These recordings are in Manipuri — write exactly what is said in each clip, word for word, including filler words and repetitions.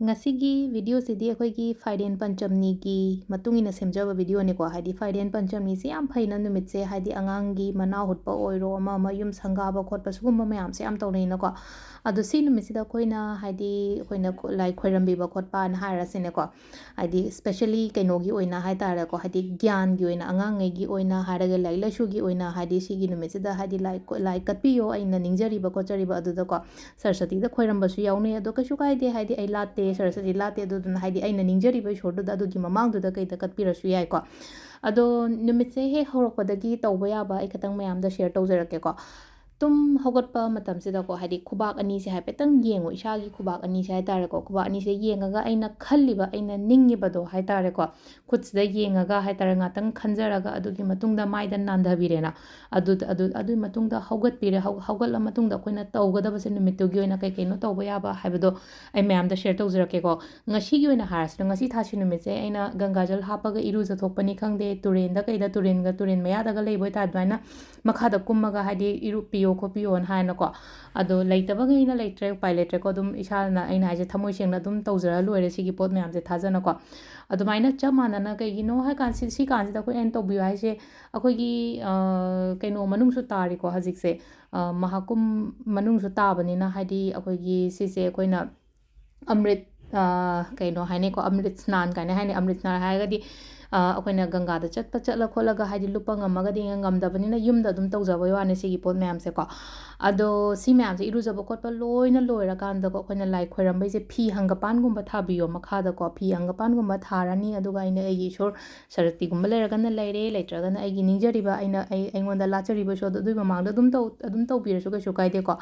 ꯉꯁꯤꯒꯤ ꯚꯤꯗꯤꯑꯣꯁꯤꯗꯤ ꯑꯩꯈꯣꯏꯒꯤ ꯐꯥꯏꯔꯦꯟ ꯄꯟꯆꯝꯅꯤꯒꯤ ꯃꯇꯨꯡ ꯏꯟꯅ ꯁꯦꯝꯖꯕ ꯚꯤꯗꯤꯑꯣꯅꯤꯀꯣ꯫ ꯍꯥꯏꯗꯤ ꯐꯥꯏꯔꯦꯟ ꯄꯟꯆꯝꯅꯤꯁꯦ ꯌꯥꯝ ꯐꯩꯅ ꯅꯨꯃꯤꯠꯁꯦ, ꯍꯥꯏꯗꯤ ꯑꯉꯥꯡꯒꯤ ꯃꯅꯥ ꯍꯨꯠꯄ ꯑꯣꯏꯔꯣ, ꯑꯃ ꯑꯃ ꯌꯨꯝ ꯁꯪꯒꯥꯕ ꯈꯣꯠꯄ ꯁꯤꯒꯨꯝꯕ ꯃꯌꯥꯝꯁꯦ ꯌꯥꯝ ꯇꯧꯅꯩꯅꯀꯣ꯫ ꯑꯗꯣ ꯁꯤ ꯅꯨꯃꯤꯠꯁꯤꯗ ꯑꯩꯈꯣꯏꯅ ꯍꯥꯏꯗꯤ ꯑꯩꯈꯣꯏꯅ ꯈꯨ-, ꯂꯥꯏ ꯈꯣꯏꯔꯝꯕꯤꯕ ꯈꯣꯠꯄꯅ ꯍꯥꯏꯔꯁꯤꯅꯦꯀꯣ꯫ ꯍꯥꯏꯗꯤ specially ꯀꯩꯅꯣꯒꯤ ꯑꯣꯏꯅ ꯍꯥꯏ ꯇꯥꯔꯦꯀꯣ, ꯍꯥꯏꯗꯤ ꯒ꯭ꯌꯥꯟꯒꯤ ꯑꯣꯏꯅ, ꯑꯉꯥꯡꯉꯩꯒꯤ ꯑꯣꯏꯅ ꯍꯥꯏꯔꯒ ꯂꯥꯏꯔꯤꯛ ꯂꯥꯏꯁꯨꯒꯤ ꯑꯣꯏꯅ ꯍꯥꯏꯗꯤ ꯁꯤꯒꯤ ꯅꯨꯃꯤꯠꯁꯤꯗ ꯍꯥꯏꯗꯤ ꯂꯥꯏ ꯀ-, ꯂꯥꯏ ꯀꯠꯄꯤꯌꯣ ꯑꯩꯅ ꯅꯤꯡꯖꯔꯤꯕ ꯈꯣꯠꯆꯔꯤꯕ ꯑꯗꯨꯗꯀꯣ꯫ ꯁꯔꯁꯇꯤꯗ ꯈꯣꯏꯔꯝꯕꯁꯨ ꯌꯥꯎꯅꯩ꯫ ꯑꯗꯣ ꯀꯩꯁꯨ ꯀꯥꯏꯗꯦ, ꯍꯥꯏꯗꯤ ꯑꯩ ꯂꯥꯠꯇꯦ, ꯁꯔꯁꯇꯤ ꯂꯥꯠꯇꯦ, ꯑꯗꯨꯗꯨꯅ ꯍꯥꯏꯗꯤ ꯑꯩꯅ ꯅꯤꯡꯖꯔꯤꯕ ꯏꯁꯣꯔꯗꯨꯗ ꯑꯗꯨꯒꯤ ꯃꯃꯥꯡꯗꯨꯗ ꯀꯩꯗ ꯀꯠꯄꯤꯔꯁꯨ ꯌꯥꯏꯀꯣ꯫ ꯑꯗꯣ ꯅꯨꯃꯤꯠꯁꯦ ꯍꯦꯛ ꯍꯧꯔꯛꯄꯗꯒꯤ ꯇꯧꯕ ꯌꯥꯕ ꯑꯩ ꯈꯤꯇꯪ ꯃꯌꯥꯝꯗ share ꯇꯧꯖꯔꯛꯀꯦꯀꯣ꯫ ꯇꯨꯝ ꯍꯧꯒꯠꯄ ꯃꯇꯝꯁꯤꯗꯀꯣ, ꯍꯥꯏꯗꯤ ꯈꯨꯕꯥꯛ ꯑꯅꯤꯁꯦ ꯍꯥꯏꯐꯦꯠꯇꯪ ꯌꯦꯡꯉꯣ, ꯏꯁꯥꯒꯤ ꯈꯨꯕꯥꯛ ꯑꯅꯤꯁꯦ ꯍꯥꯏ ꯇꯥꯔꯦꯀꯣ꯫ ꯈꯨꯕꯥꯛ ꯑꯅꯤꯁꯦ ꯌꯦꯡꯉꯒ ꯑꯩꯅ ꯈꯜꯂꯤꯕ, ꯑꯩꯅ ꯅꯤꯡꯉꯤꯕꯗꯣ ꯍꯥꯏ ꯇꯥꯔꯦꯀꯣ, ꯈꯨꯠꯁꯤꯗ ꯌꯦꯡꯉꯒ ꯍꯥꯏ ꯇꯥꯔꯦ, ꯉꯥꯛꯇꯪ ꯈꯟꯖꯔꯒ ꯑꯗꯨꯒꯤ ꯃꯇꯨꯡꯗ ꯃꯥꯏꯗ ꯅꯥꯟꯊꯕꯤꯔꯦꯅ꯫ ꯑꯗꯨꯗ, ꯑꯗꯨ, ꯑꯗꯨꯒꯤ ꯃꯇꯨꯡꯗ ꯍꯧꯒꯠꯄꯤꯔꯦ꯫ ꯍꯧ-, ꯍꯧꯒꯠꯂ ꯃꯇꯨꯡꯗ ꯑꯩꯈꯣꯏꯅ ꯇꯧꯒꯗꯕꯁꯦ ꯅꯨꯃꯤꯠꯇꯨꯒꯤ ꯑꯣꯏꯅ ꯀꯩ ꯀꯩꯅꯣ ꯇꯧꯕ ꯌꯥꯕ ꯍꯥꯏꯕꯗꯣ ꯑꯩ ꯃꯌꯥꯝꯗ share ꯇꯧꯖꯔꯛꯀꯦꯀꯣ꯫ ꯉꯁꯤꯒꯤ ꯑꯣꯏꯅ ꯍꯥꯏꯔꯁꯤꯅ, ꯉꯁꯤ ꯊꯥꯁꯤ ꯅꯨꯃꯤꯠꯁꯦ ꯑꯩꯅ ꯒꯪꯒꯥꯖꯜ ꯍꯥꯞꯄꯒ ꯏꯔꯨꯖꯊꯣꯛꯄꯅꯤ ꯈꯪꯗꯦ, ꯇꯨꯔꯦꯟꯗ ꯀꯩꯗ, ꯇꯨꯔꯦꯟꯒ ꯇꯨꯔꯦꯟ ꯃꯌꯥꯗꯒ ꯂꯩꯕ ꯑꯣꯏꯇꯥꯔꯗꯤ ꯑꯗꯨꯃꯥꯏꯅ ꯃꯈꯥꯗ ꯀꯨꯝꯃꯒ ꯍꯥꯏꯗꯤ ꯏꯔꯨꯞꯄꯤꯌꯣ ꯈꯣꯠꯄꯤꯌꯣꯅ ꯍꯥꯏꯅꯀꯣ꯫ ꯑꯗꯣ ꯂꯩꯇꯕꯈꯩꯅ ꯂꯩꯇ꯭ꯔꯦ, ꯎꯄꯥꯏ ꯂꯩꯇ꯭ꯔꯦꯀꯣ꯫ ꯑꯗꯨꯝ ꯏꯁꯥꯅ, ꯑꯩꯅ ꯍꯥꯏꯁꯦ, ꯊꯃꯣꯏ ꯁꯦꯡꯅ ꯑꯗꯨꯝ ꯇꯧꯖꯔ ꯂꯣꯏꯔꯦ ꯁꯤꯒꯤ ꯄꯣꯠ ꯃꯌꯥꯝꯁꯦ ꯊꯥꯖꯅꯀꯣ꯫ ꯑꯗꯨꯃꯥꯏꯅ ꯆꯞ ꯃꯥꯟꯅꯅ ꯀꯩꯒꯤꯅꯣ ꯍꯥꯏ ꯀꯥꯟ ꯁꯤ, ꯁꯤ ꯀꯥꯟꯁꯤꯗ ꯑꯩꯈꯣꯏ ꯑꯩꯅ ꯇꯧꯕꯤꯌꯨ ꯍꯥꯏꯁꯦ, ꯑꯩꯈꯣꯏꯒꯤ, ꯑ, ꯀꯩꯅꯣ ꯃꯅꯨꯡꯁꯨ ꯇꯥꯔꯤꯀꯣ ꯍꯧꯖꯤꯛꯁꯦ, ꯑ, ꯃꯍꯥꯀꯨꯝ ꯃꯅꯨꯡꯁꯨ ꯇꯥꯕꯅꯤꯅ, ꯍꯥꯏꯗꯤ ꯑꯩꯈꯣꯏꯒꯤ ꯁꯤꯁꯦ ꯑꯩꯈꯣꯏꯅ ꯑꯃ꯭ꯔꯤꯠ, ꯑ, ꯀꯩꯅꯣ ꯍꯥꯏꯅꯩꯀꯣ, ꯑꯃ꯭ꯔꯤꯠ ꯁ꯭ꯅꯥꯟ ꯀꯥꯏꯅ ꯍꯥꯏꯅꯩ꯫ ꯑꯃ꯭ꯔꯤꯠ ꯁ꯭ꯅꯥꯟ ꯍꯥꯏꯔꯒꯗꯤ, ꯑ, ꯑꯩꯈꯣꯏꯅ ꯒꯪꯒꯥꯗ ꯆꯠꯄ, ꯆꯠꯂ ꯈꯣꯠꯂꯒ ꯍꯥꯏꯗꯤ ꯂꯨꯞꯄ ꯉꯝꯃꯒꯗꯤ, ꯉꯝꯗꯕꯅꯤꯅ ꯌꯨꯝꯗ ꯑꯗꯨꯝ ꯇꯧꯖꯕꯩ ꯋꯥꯅꯤ ꯁꯤꯒꯤ ꯄꯣꯠ ꯃꯌꯥꯝꯁꯦꯀꯣ꯫ ꯑꯗꯣ ꯁꯤ ꯃꯌꯥꯝꯁꯦ ꯏꯔꯨꯖꯕ ꯈꯣꯠꯄ ꯂꯣꯏꯅ ꯂꯣꯏꯔꯀꯥꯟꯗꯀꯣ, ꯑꯩꯈꯣꯏꯅ ꯂꯥꯏ ꯈꯣꯏꯔꯝꯕꯩꯁꯦ ꯐꯤ ꯍꯪꯒꯄꯥꯟꯒꯨꯝꯕ ꯊꯥꯕꯤꯌꯣ ꯃꯈꯥꯗꯀꯣ꯫ ꯐꯤ ꯍꯪꯒꯄꯥꯟꯒꯨꯝꯕ ꯊꯥꯔꯅꯤ, ꯑꯗꯨꯒ ꯑꯩꯅ ꯑꯩꯒꯤ ꯏꯁꯣꯔ ꯁꯔꯁꯇꯤꯒꯨꯝꯕ ꯂꯩꯔꯒꯅ ꯂꯩꯔꯦ, ꯂꯩꯇ꯭ꯔꯒꯅ ꯑꯩꯒꯤ ꯅꯤꯡꯖꯔꯤꯕ, ꯑꯩꯅ, ꯑꯩ, ꯑꯩꯉꯣꯟꯗ ꯂꯥꯠꯆꯔꯤꯕ ꯏꯁꯣꯔꯗꯣ ꯑꯗꯨꯒꯤ ꯃꯃꯥꯡꯗ ꯑꯗꯨꯝ ꯇꯧ-, ꯑꯗꯨꯝ ꯇꯧꯕꯤꯔꯁꯨ ꯀꯩꯁꯨ ꯀꯥꯏꯗꯦꯀꯣ꯫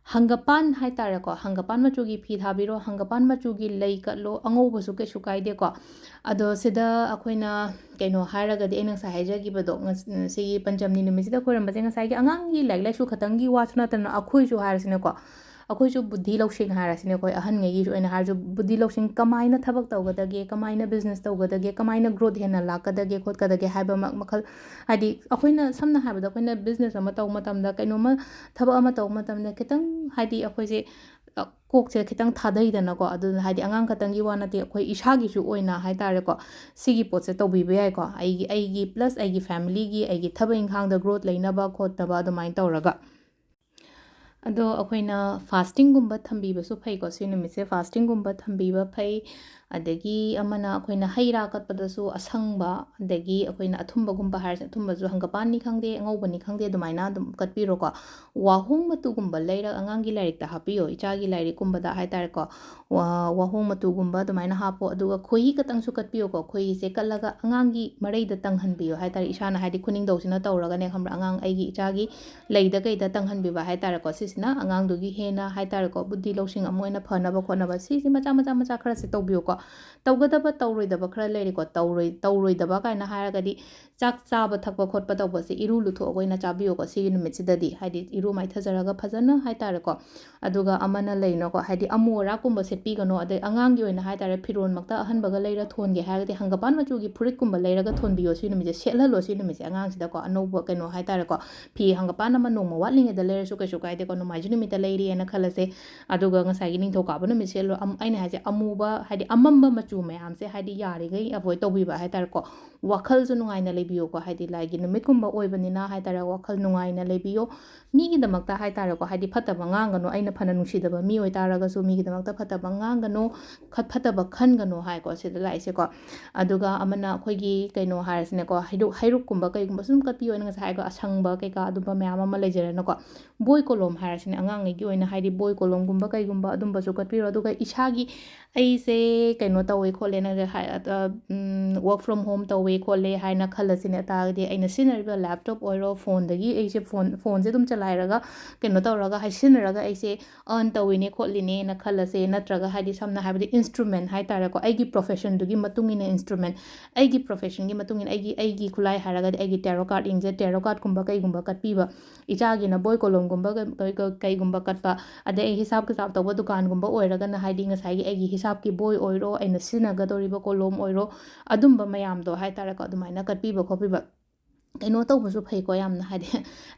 ꯍꯪꯒꯄꯥꯟ ꯍꯥꯏꯇꯥꯔꯦꯀꯣ, ꯍꯪꯒꯄꯥꯟ ꯃꯆꯨꯒꯤ ꯐꯤ ꯊꯥꯕꯤꯔꯣ꯫ ꯍꯪꯒꯄꯥꯟ ꯃꯆꯨꯒꯤ ꯂꯩ ꯀꯠꯂꯣ, ꯑꯉꯧꯕꯁꯨ ꯀꯩꯁꯨ ꯀꯥꯏꯗꯦꯀꯣ꯫ ꯑꯗꯣ ꯁꯤꯗ ꯑꯩꯈꯣꯏꯅ ꯀꯩꯅꯣ ꯍꯥꯏꯔꯒꯗꯤ, ꯑꯩꯅ ꯉꯁꯥꯏ ꯍꯥꯏꯖꯈꯤꯕꯗꯣ, ꯉꯁ-, ꯁꯤꯒꯤ ꯄꯟꯆꯝꯅꯤ ꯅꯨꯃꯤꯠꯁꯤꯗ ꯈꯣꯏꯔꯝꯕꯁꯦ ꯉꯁꯥꯏꯒꯤ ꯑꯉꯥꯡꯒꯤ ꯂꯥꯏꯔꯤꯛ ꯂꯥꯏꯁꯨ ꯈꯛꯇꯪꯒꯤ ꯋꯥꯁꯨ ꯅꯠꯇꯅ ꯑꯩꯈꯣꯏꯁꯨ ꯍꯥꯏꯔꯁꯤꯅꯦꯀꯣ, ꯑꯩꯈꯣꯏꯁꯨ ꯕꯨꯙꯤ ꯂꯧꯁꯤꯡ ꯍꯥꯏꯔꯁꯤꯅꯦ, ꯑꯩꯈꯣꯏ ꯑꯍꯟꯉꯩꯒꯤꯁꯨ ꯑꯣꯏꯅ ꯍꯥꯏꯔꯁꯨ, ꯕꯨꯙꯤ ꯂꯧꯁꯤꯡ, ꯀꯃꯥꯏꯅ ꯊꯕꯛ ꯇꯧꯒꯗꯒꯦ, ꯀꯃꯥꯏꯅ business ꯇꯧꯒꯗꯒꯦ, ꯀꯃꯥꯏꯅ growth ꯍꯦꯟꯅ ꯂꯥꯛꯀꯗꯒꯦ ꯈꯣꯠꯀꯗꯒꯦ ꯍꯥꯏꯕ ꯃ-, ꯃꯈꯜ, ꯍꯥꯏꯗꯤ ꯑꯩꯈꯣꯏꯅ ꯁꯝꯅ ꯍꯥꯏꯔꯕꯗ ꯑꯩꯈꯣꯏꯅ business ꯑꯃ ꯇꯧꯕ ꯃꯇꯝꯗ, ꯀꯩꯅꯣꯝꯃ ꯊꯕꯛ ꯑꯃ ꯇꯧꯕ ꯃꯇꯝꯗ ꯈꯤꯇꯪ ꯍꯥꯏꯗꯤ ꯑꯩꯈꯣꯏꯁꯦ ꯀꯣꯛꯁꯦ ꯈꯤꯇꯪ ꯊꯥꯗꯩꯗꯅꯀꯣ꯫ ꯑꯗꯨꯅ ꯍꯥꯏꯗꯤ ꯑꯉꯥꯡ ꯈꯛꯇꯪꯒꯤ ꯋꯥ ꯅꯠꯇꯦ, ꯑꯩꯈꯣꯏ ꯏꯁꯥꯒꯤꯁꯨ ꯑꯣꯏꯅ ꯍꯥꯏ ꯇꯥꯔꯦꯀꯣ, ꯁꯤꯒꯤ ꯄꯣꯠꯁꯦ ꯇꯧꯕꯤꯕ ꯌꯥꯏꯀꯣ꯫ ꯑꯩꯒꯤ, ꯑꯩꯒꯤ plus ꯑꯩꯒꯤ familyꯒꯤ, ꯑꯩꯒꯤ ꯊꯕꯛ ꯏꯪꯈꯥꯡꯗ growth ꯂꯩꯅꯕ ꯈꯣꯠꯅꯕ ꯑꯗꯨꯃꯥꯏꯅ ꯇꯧꯔꯒ꯫ ꯑꯗꯣ ꯑꯩꯈꯣꯏꯅ fastingꯒꯨꯝꯕ ꯊꯝꯕꯤꯕꯁꯨ ꯐꯩꯀꯣ꯫ ꯁꯤ ꯅꯨꯃꯤꯠꯁꯦ fastingꯒꯨꯝꯕ ꯊꯝꯕꯤꯕ ꯐꯩ꯫ ꯑꯗꯒꯤ ꯑꯃꯅ ꯑꯩꯈꯣꯏꯅ ꯍꯩ ꯔꯥ ꯀꯠꯄꯗꯁꯨ ꯑꯁꯪꯕ, ꯑꯗꯒꯤ ꯑꯩꯈꯣꯏꯅ ꯑꯊꯨꯝꯕꯒꯨꯝꯕ ꯍꯥꯏꯔꯁꯦ, ꯑꯊꯨꯝꯕꯁꯨ ꯍꯪꯒꯄꯥꯟꯅꯤ ꯈꯪꯗꯦ, ꯑꯉꯧꯕꯅꯤ ꯈꯪꯗꯦ, ꯑꯗꯨꯃꯥꯏꯅ ꯑꯗꯨꯝ ꯀꯠꯄꯤꯔꯣꯀꯣ꯫ ꯋꯥꯍꯣꯡ ꯃꯇꯨꯒꯨꯝꯕ ꯂꯩꯔ ꯑꯉꯥꯡꯒꯤ ꯂꯥꯏꯔꯤꯛꯇ ꯍꯥꯞꯄꯤꯌꯣ, ꯏꯆꯥꯒꯤ ꯂꯥꯏꯔꯤꯛꯀꯨꯝꯕꯗ ꯍꯥꯏ ꯇꯥꯔꯦꯀꯣ꯫ ꯋꯥ-, ꯋꯥꯍꯣꯡ ꯃꯇꯨꯒꯨꯝꯕ ꯑꯗꯨꯃꯥꯏꯅ ꯍꯥꯞꯄꯣ꯫ ꯑꯗꯨꯒ ꯈꯣꯏꯍꯤ ꯈꯛꯇꯪꯁꯨ ꯀꯠꯄꯤꯌꯣꯀꯣ꯫ ꯈꯣꯏꯍꯤꯁꯦ ꯀꯠꯂꯒ ꯑꯉꯥꯡꯒꯤ ꯃꯔꯩꯗ ꯇꯪꯍꯟꯕꯤꯌꯣ ꯍꯥꯏ ꯇꯥꯔꯦ꯫ ꯏꯁꯥꯅ ꯍꯥꯏꯗꯤ ꯈꯨꯅꯤꯡꯗꯧꯁꯤꯅ ꯇꯧꯔꯒꯅꯦ, ꯈꯪꯕ꯭ꯔꯥ, ꯑꯉꯥꯡ ꯑꯩꯒꯤ ꯏꯆꯥꯒꯤ ꯂꯩꯗ ꯀꯩꯗ ꯇꯪꯍꯟꯕꯤꯕ ꯍꯥꯏ ꯇꯥꯔꯦꯀꯣ꯫ ꯁꯤꯁꯤꯅ ꯑꯉꯥꯡꯗꯨꯒꯤ ꯍꯦꯟꯅ ꯍꯥꯏ ꯇꯥꯔꯦꯀꯣ, ꯕꯨꯗꯤ ꯂꯧꯁꯤꯡ ꯑꯃ ꯑꯣꯏꯅ ꯐꯅꯕ ꯈꯣꯠꯅꯕ, ꯁꯤꯁꯤ ꯃꯆꯥ ꯃꯆꯥ ꯃꯆꯥ ꯈꯔꯁꯦ ꯇꯧꯕꯤꯌꯨꯀꯣ꯫ ꯇꯧꯒꯗꯕ ꯇꯧꯔꯣꯏꯗꯕ ꯈꯔ ꯂꯩꯔꯦꯀꯣ꯫ ꯇꯧꯔꯣꯏ-, ꯇꯧꯔꯣꯏꯗꯕ ꯀꯥꯏꯅ ꯍꯥꯏꯔꯒꯗꯤ ꯆꯥꯛ ꯆꯥꯕ ꯊꯛꯄ ꯈꯣꯠꯄ ꯇꯧꯕꯁꯦ ꯏꯔꯨ ꯂꯨꯊꯣꯛꯑꯒ ꯑꯣꯏꯅ ꯆꯥꯕꯤꯌꯨꯀꯣ ꯁꯤꯒꯤ ꯅꯨꯃꯤꯠꯁꯤꯗꯗꯤ꯫ ꯍꯥꯏꯗꯤ ꯏꯔꯨ ꯃꯥꯏꯊꯖꯔꯒ ꯐꯖꯅ ꯍꯥꯏ ꯇꯥꯔꯦꯀꯣ꯫ ꯑꯗꯨꯒ ꯑꯃꯅ ꯂꯩꯅꯀꯣ, ꯍꯥꯏꯗꯤ ꯑꯃꯨ ꯑꯔꯥꯛꯀꯨꯝꯕ ꯁꯦꯠꯄꯤꯒꯅꯣ꯫ ꯑꯗꯩ ꯑꯉꯥꯡꯒꯤ ꯑꯣꯏꯅ ꯍꯥꯏ ꯇꯥꯔꯦ, ꯐꯤꯔꯣꯜꯃꯛꯇ ꯑꯍꯟꯕꯒ ꯂꯩꯔ ꯊꯣꯟꯒꯦ ꯍꯥꯏꯔꯒꯗꯤ ꯍꯪꯒꯄꯥꯟ ꯃꯆꯨꯒꯤ ꯐꯨꯔꯤꯠꯀꯨꯝꯕ ꯂꯩꯔꯒ ꯊꯣꯟꯕꯤꯌꯣ ꯁꯤ ꯅꯨꯃꯤꯠꯁꯦ, ꯁꯦꯠꯍꯜꯂꯣ ꯁꯤ ꯅꯨꯃꯤꯠꯁꯦ ꯑꯉꯥꯡꯁꯤꯗꯀꯣ꯫ ꯑꯅꯧꯕ ꯀꯩꯅꯣ ꯍꯥꯏ ꯇꯥꯔꯦꯀꯣ, ꯐꯤ ꯍꯪꯒꯄꯥꯟ ꯑꯃ ꯅꯣꯡꯃ ꯋꯥꯠꯂꯤꯉꯩꯗ ꯂꯩꯔꯁꯨ ꯀꯩꯁꯨ ꯀꯥꯏꯗꯦꯀꯣ, ꯅꯣꯡꯃꯥꯏꯖꯤꯡ ꯅꯨꯃꯤꯠꯇ ꯂꯩꯔꯦꯅ ꯈꯜꯂꯁꯦ꯫ ꯑꯗꯨꯒ ꯉꯁꯥꯏꯒꯤ ꯅꯤꯡꯊꯧꯀꯥꯕ ꯅꯨꯃꯤꯠꯁꯦ ꯂꯣ-, ꯑꯝ-, ꯑꯩꯅ ꯍꯥꯏꯁꯦ ꯑꯃꯨꯕ, ꯍꯥꯏꯗꯤ ꯑꯃꯝꯕ ꯃꯆꯨ ꯃꯌꯥꯝꯁꯦ, ꯍꯥꯏꯗꯤ ꯌꯥꯔꯤꯈꯩ avoid ꯇꯧꯕꯤꯕ ꯍꯥꯏ ꯇꯥꯔꯦꯀꯣ꯫ ꯋꯥꯈꯜꯁꯨ ꯅꯨꯡꯉꯥꯏꯅ ꯂꯩꯕꯤꯌꯨꯀꯣ, ꯍꯥꯏꯗꯤ ꯂꯥꯏꯒꯤ ꯅꯨꯃꯤꯠꯀꯨꯝꯕ ꯑꯣꯏꯕꯅꯤꯅ ꯍꯥꯏ ꯇꯥꯔꯦ, ꯋꯥꯈꯜ ꯅꯨꯡꯉꯥꯏꯅ ꯂꯩꯕꯤꯌꯣ꯫ ꯃꯤꯒꯤꯗꯃꯛꯇ ꯍꯥꯏ ꯇꯥꯔꯦꯀꯣ, ꯍꯥꯏꯗꯤ ꯐꯠꯇꯕ ꯉꯥꯡꯒꯅꯨ, ꯑꯩꯅ ꯐꯅ ꯅꯨꯡꯁꯤꯗꯕ ꯃꯤ ꯑꯣꯏꯇꯥꯔꯒꯁꯨ ꯃꯤꯒꯤꯗꯃꯛꯇ ꯐꯠꯇꯕ ꯉꯥꯡꯒꯅꯨ, ꯈꯠ-, ꯐꯠꯇꯕ ꯈꯟꯒꯅꯨ ꯍꯥꯏꯀꯣ ꯁꯤꯗ ꯂꯥꯛꯏꯁꯦꯀꯣ꯫ ꯑꯗꯨꯒ ꯑꯃꯅ ꯑꯩꯈꯣꯏꯒꯤ ꯀꯩꯅꯣ ꯍꯥꯏꯔꯁꯤꯅꯦꯀꯣ, ꯍꯩꯔꯨꯛ, ꯍꯩꯔꯨꯛꯀꯨꯝꯕ ꯀꯩꯒꯨꯝꯕ ꯁꯨꯝ ꯀꯠꯄꯤꯌꯣ꯫ ꯑꯩꯅ ꯉꯁꯥꯏ ꯍꯥꯏꯀꯣ, ꯑꯁꯪꯕ ꯀꯩꯀꯥ ꯑꯗꯨꯝꯕ ꯃꯌꯥꯝ ꯑꯃ ꯂꯩꯖꯔꯦꯅꯀꯣ꯫ ꯕꯣꯏ ꯀꯣꯂꯣꯝ ꯍꯥꯏꯔꯁꯤꯅꯦ, ꯑꯉꯥꯡꯉꯩꯒꯤ ꯑꯣꯏꯅ ꯍꯥꯏꯗꯤ ꯕꯣꯏ ꯀꯣꯂꯣꯝꯒꯨꯝꯕ ꯀꯩꯒꯨꯝꯕ ꯑꯗꯨꯝꯕꯁꯨ ꯀꯠꯄꯤꯔꯣ꯫ ꯑꯗꯨꯒ ꯏꯁꯥꯒꯤ ꯑꯩꯁꯦ ꯀꯩꯅꯣ ꯇꯧꯋꯦ ꯈꯣꯠꯂꯦꯅ ꯍꯥꯏ-, ꯑ, ꯎꯝ, work from home ꯇꯧꯋꯦ ꯈꯣꯠꯂꯦ ꯍꯥꯏꯅ ꯈꯜꯂꯁꯤꯅꯦ꯫ ꯇꯥꯔꯒꯗꯤ ꯑꯩꯅ ꯁꯤꯖꯤꯟꯅꯔꯤꯕ laptop ꯑꯣꯏꯔꯣ, phoneꯗꯒꯤ ꯑꯩꯁꯦ phone, phoneꯁꯦ ꯑꯗꯨꯝ ꯆꯂꯥꯏꯔꯒ ꯀꯩꯅꯣ ꯇꯧꯔꯒ ꯍꯥꯏ-, ꯁꯤꯖꯤꯟꯅꯔꯒ ꯑꯩꯁꯦ earn ꯇꯧꯋꯤꯅꯦ ꯈꯣꯠꯂꯤꯅꯦꯅ ꯈꯜꯂꯁꯦ꯫ ꯅꯠꯇ꯭ꯔꯒ ꯍꯥꯏꯗꯤ ꯁꯝꯅ ꯍꯥꯏꯕꯗ instrument ꯍꯥꯏ ꯇꯥꯔꯦꯀꯣ, ꯑꯩꯒꯤ professionꯗꯨꯒꯤ ꯃꯇꯨꯡ ꯏꯟꯅ instrument, ꯑꯩꯒꯤ professionꯒꯤ ꯃꯇꯨꯡ ꯏꯟꯅ ꯑꯩꯒꯤ, ꯑꯩꯒꯤ ꯈꯨꯠꯂꯥꯏ ꯍꯥꯏꯔꯒꯗꯤ ꯑꯩꯒꯤ tarot card ꯌꯦꯡꯖꯩ, tarot cardꯀꯨꯝꯕ ꯀꯩꯒꯨꯝꯕ ꯀꯠꯄꯤꯕ, ꯏꯆꯥꯒꯤꯅ ꯕꯣꯏ ꯀꯣꯂꯣꯝꯒꯨꯝꯕ ꯀꯩ-, ꯀꯩ-, ꯀꯩꯒꯨꯝꯕ ꯀꯠꯄ, ꯑꯗꯩ ꯑꯩ ꯍꯤꯁꯥꯞ ꯀꯤꯇꯥꯞ ꯇꯧꯕ ꯗꯨꯀꯥꯟꯒꯨꯝꯕ ꯑꯣꯏꯔꯒꯅ ꯍꯥꯏꯗꯤ ꯉꯁꯥꯏꯒꯤ ꯑꯩꯒꯤ ꯍꯤꯁꯥꯞꯀꯤ ꯕꯣꯏ ꯑꯣꯏꯔꯣ, ꯑꯩꯅ ꯁꯤꯖꯤꯟꯅꯒꯗꯧꯔꯤꯕ ꯀꯣꯂꯣꯝ ꯑꯣꯏꯔꯣ, ꯑꯗꯨꯝꯕ ꯃꯌꯥꯝꯗꯣ ꯍꯥꯏ ꯇꯥꯔꯦꯀꯣ, ꯑꯗꯨꯃꯥꯏꯅ ꯀꯠꯄꯤꯕ ꯈꯣꯠꯄꯤꯕ꯫ ꯀꯩꯅꯣ ꯇꯧꯕꯁꯨ ꯐꯩꯀꯣ ꯌꯥꯝꯅ꯫ ꯍꯥꯏꯗꯤ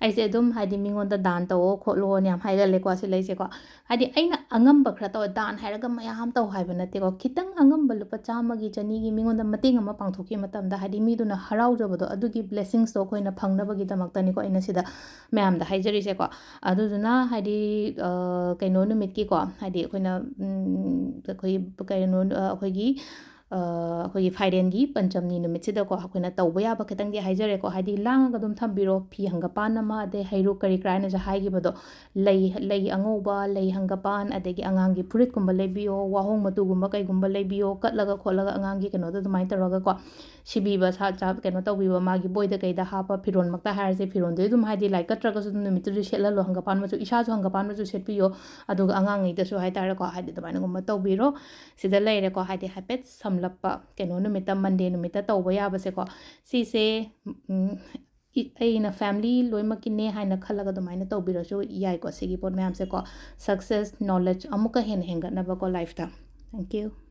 ꯑꯩꯁꯦ ꯑꯗꯨꯝ, ꯍꯥꯏꯗꯤ, ꯃꯤꯉꯣꯟꯗ ꯗꯥꯟ ꯇꯧꯑꯣ ꯈꯣꯠꯂꯣꯅ ꯌꯥꯝ ꯍꯥꯏꯒꯜꯂꯦꯀꯣ ꯁꯤꯂꯩꯁꯦꯀꯣ꯫ ꯍꯥꯏꯗꯤ ꯑꯩꯅ ꯑꯉꯝꯕ ꯈꯔ ꯇꯧꯋꯦ, ꯗꯥꯟ ꯍꯥꯏꯔꯒ ꯃꯌꯥꯝ ꯇꯧ ꯍꯥꯏꯕ ꯅꯠꯇꯦꯀꯣ꯫ ꯈꯤꯇꯪ ꯑꯉꯝꯕ ꯂꯨꯄꯥ ꯆꯥꯝꯃꯒꯤ, ꯆꯅꯤꯒꯤ ꯃꯤꯉꯣꯟꯗ ꯃꯇꯦꯡ ꯑꯃ ꯄꯥꯡꯊꯣꯛꯈꯤꯕ ꯃꯇꯝꯗ, ꯍꯥꯏꯗꯤ ꯃꯤꯗꯨꯅ ꯍꯔꯥꯎꯖꯕꯗꯣ, ꯑꯗꯨꯒꯤ blessings ꯇꯣ ꯑꯩꯈꯣꯏꯅ ꯐꯪꯅꯕꯒꯤꯗꯃꯛꯇꯅꯤꯀꯣ ꯑꯩꯅ ꯁꯤꯗ ꯃꯌꯥꯝꯗ ꯍꯥꯏꯖꯔꯤꯁꯦꯀꯣ꯫ ꯑꯗꯨꯗꯨꯅ, ꯍꯥꯏꯗꯤ, ꯑ, ꯀꯩꯅꯣ ꯅꯨꯃꯤꯠꯀꯤꯀꯣ, ꯍꯥꯏꯗꯤ ꯑꯩꯈꯣꯏꯅ, ꯎꯝ, ꯑꯩꯈꯣꯏ ꯀꯩꯅꯣ, ꯑ, ꯑꯩꯈꯣꯏꯒꯤ, ꯑ, ꯑꯩꯈꯣꯏꯒꯤ ꯐꯥꯏꯔꯦꯟꯒꯤ ꯄꯟꯆꯝꯅꯤ ꯅꯨꯃꯤꯠꯁꯤꯗꯀꯣ ꯑꯩꯈꯣꯏꯅ ꯇꯧꯕ ꯌꯥꯕ ꯈꯤꯇꯪꯗꯤ ꯍꯥꯏꯖꯔꯦꯀꯣ꯫ ꯍꯥꯏꯗꯤ ꯂꯥꯡꯉꯒ ꯑꯗꯨꯝ ꯊꯝꯕꯤꯔꯣ, ꯐꯤ ꯍꯪꯒꯄꯥꯟ ꯑꯃ, ꯑꯗꯩ ꯍꯩꯔꯨꯛ ꯀꯔꯤ ꯀꯔꯥ ꯑꯩꯅꯁꯨ ꯍꯥꯏꯈꯤꯕꯗꯣ, ꯂꯩ, ꯂꯩ ꯑꯉꯧꯕ, ꯂꯩ ꯍꯪꯒꯄꯥꯟ, ꯑꯗꯒꯤ ꯑꯉꯥꯡꯒꯤ ꯐꯨꯔꯤꯠꯀꯨꯝꯕ ꯂꯩꯕꯤꯌꯣ, ꯋꯥꯍꯣꯡ ꯃꯇꯨꯒꯨꯝꯕ ꯀꯩꯒꯨꯝꯕ ꯂꯩꯕꯤꯌꯣ, ꯀꯠꯂꯒ ꯈꯣꯠꯂꯒ ꯑꯉꯥꯡꯒꯤ ꯀꯩꯅꯣꯗꯣ ꯑꯗꯨꯃꯥꯏꯅ ꯇꯧꯔꯒꯀꯣ, ꯁꯤꯕꯤꯕ, ꯁꯥ-, ꯆꯥ-, ꯀꯩꯅꯣ ꯇꯧꯕꯤꯕ, ꯃꯥꯒꯤ ꯕꯣꯏꯗ ꯀꯩꯗ ꯍꯥꯞꯄ ꯐꯤꯔꯣꯜꯃꯛꯇ ꯍꯥꯏꯔꯁꯦ, ꯐꯤꯔꯣꯜꯗꯨꯗꯤ ꯑꯗꯨꯝ, ꯍꯥꯏꯗꯤ, ꯂꯥꯏꯛ ꯀꯠꯇ꯭ꯔꯒꯁꯨ ꯑꯗꯨꯝ ꯅꯨꯃꯤꯠꯇꯨꯗ ꯁꯦꯠꯍꯜꯂꯣ, ꯍꯪꯒꯄꯥꯟ ꯃꯆꯨ, ꯏꯁꯥꯁꯨ ꯍꯪꯒꯄꯥꯟ ꯃꯆꯨ ꯁꯦꯠꯄꯤꯌꯣ, ꯑꯗꯨꯒ ꯑꯉꯥꯡꯉꯩꯗꯁꯨ ꯍꯥꯏ ꯇꯥꯔꯦꯀꯣ, ꯍꯥꯏꯗꯤ, ꯑꯗꯨꯃꯥꯏꯅꯒꯨꯝꯕ ꯇꯧꯕꯤꯔꯣ꯫ ꯁꯤꯗ ꯂꯩꯔꯦꯀꯣ, ꯍꯥꯏꯗꯤ, ꯍꯥꯏꯐꯦꯠ ꯁꯝꯂꯞꯄ ꯀꯩꯅꯣ ꯅꯨꯃꯤꯠꯇ, ꯃꯟꯗꯦ ꯅꯨꯃꯤꯠꯇ ꯇꯧꯕ ꯌꯥꯕꯁꯦꯀꯣ, ꯁꯤꯁꯦ, ꯎꯝ, ꯏ-, ꯑꯩꯅ family ꯂꯣꯏꯅꯃꯛꯀꯤꯅꯦ ꯍꯥꯏꯅ ꯈꯜꯂꯒ ꯑꯗꯨꯃꯥꯏꯅ ꯇꯧꯕꯤꯔꯁꯨ ꯌꯥꯏꯀꯣ꯫ ꯁꯤꯒꯤ ꯄꯣꯠ ꯃꯌꯥꯝꯁꯦꯀꯣ, success, knowledge ꯑꯃꯨꯛꯀ ꯍꯦꯟꯅ ꯍꯦꯟꯒꯠꯅꯕꯀꯣ lifeꯇ꯫ Thank you꯫